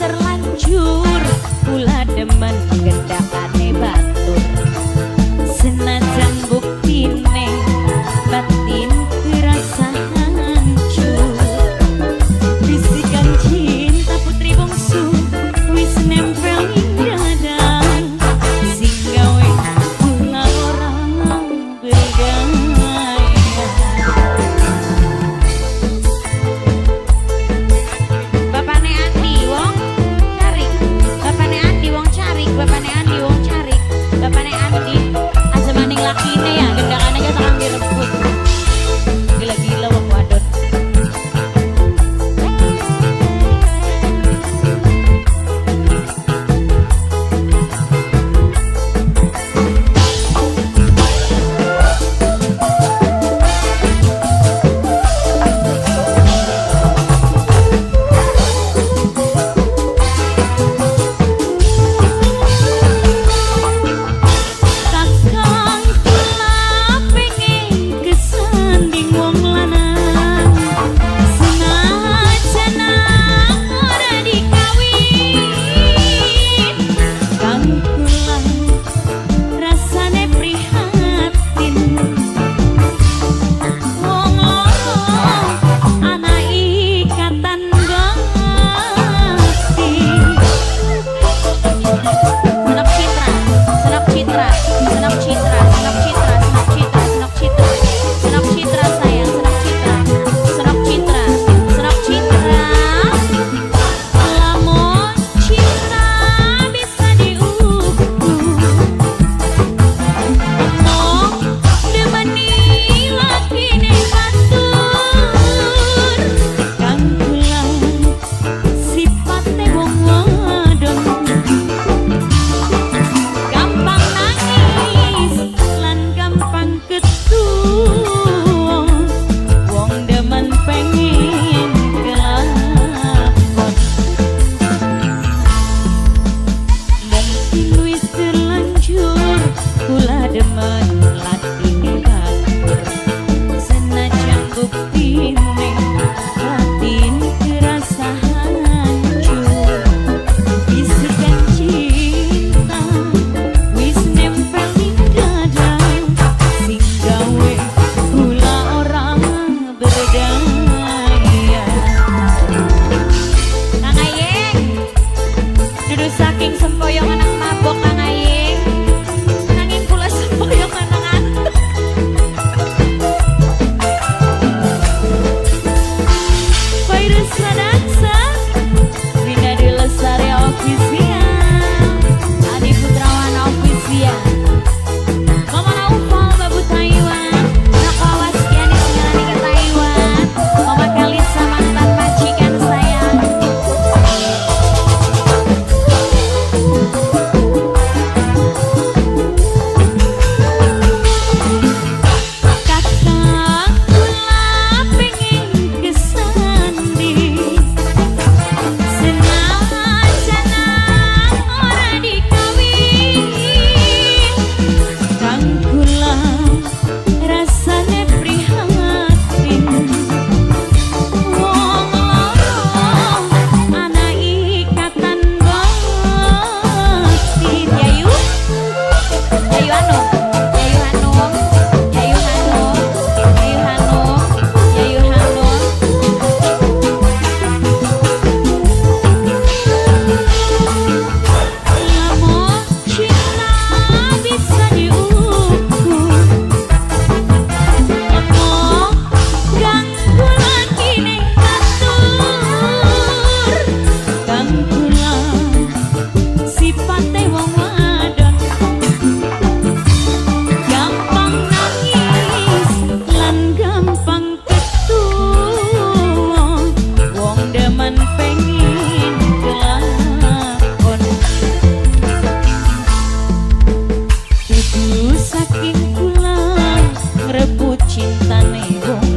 Terlanjur kula demen gendakane batur, senajan buktine batin terasa hancur. Bisikan cinta putri bungsu wis nempel ing dada, sing gawe kula ora berdaya. Bapane Andi wong carik, bapane Andi wong carik, bapane Andi wong carik, bapane Andi aja maning lakine ya, gendakane aja tukang direbut. Gila-gila wong wadon. Kakang kula pengen kesanding wong lanang, senajan ora dikawin. Kang kula rasane prihatin, wong loro ana ikatan batin. Senok Citra, Senok Citra, Senok Citra, Senok Citra, Senok Citra, Senok Citra, Senok Citra sayang, Senok Citra, Senok Citra, Senok Citra. Lamun cinta bisa diukur, omong demeni lakine batur. Kang kula sipate wong wadon gampang nangis lan gampang ketuwa, wong demen pengen kelakon. Mungkin wis terlanjur kula demen lakine batur, senajan buktine batin kerasa hancur. Bisikan cinta wis nempel ing dada, sing gawe kula ora berdaya. Kang Ayeng, dudu saking sempoyongan nang mabok Kang Ayeng, nanging kula sempoyongan nang ngantuk. Virus Radaksa, Winadi Lestari Official, Adi Putrawan Official, Mama Naufal Babu Taiwan, Nakawas Kiani Singarani ke Taiwan, Mama Kalisa mantan majikan sayang. Kakang kula pengen kesanding, senajan ora dikawin. Kang kula rasane prihatin, wong loro ana ikatan batin. Yayu, Yayu Hanum, Yayu Hanum, Yayu Hanum, Yayu Hanum, Yayu Hanum. Lamun cinta bisa diukur, omong ganggu lakine batur. Kang kula sipate wong wadon gampang nangis lan gampang ketuwa, wong demen pengen kelakon. Dudu saking kula ngrebut cintane wong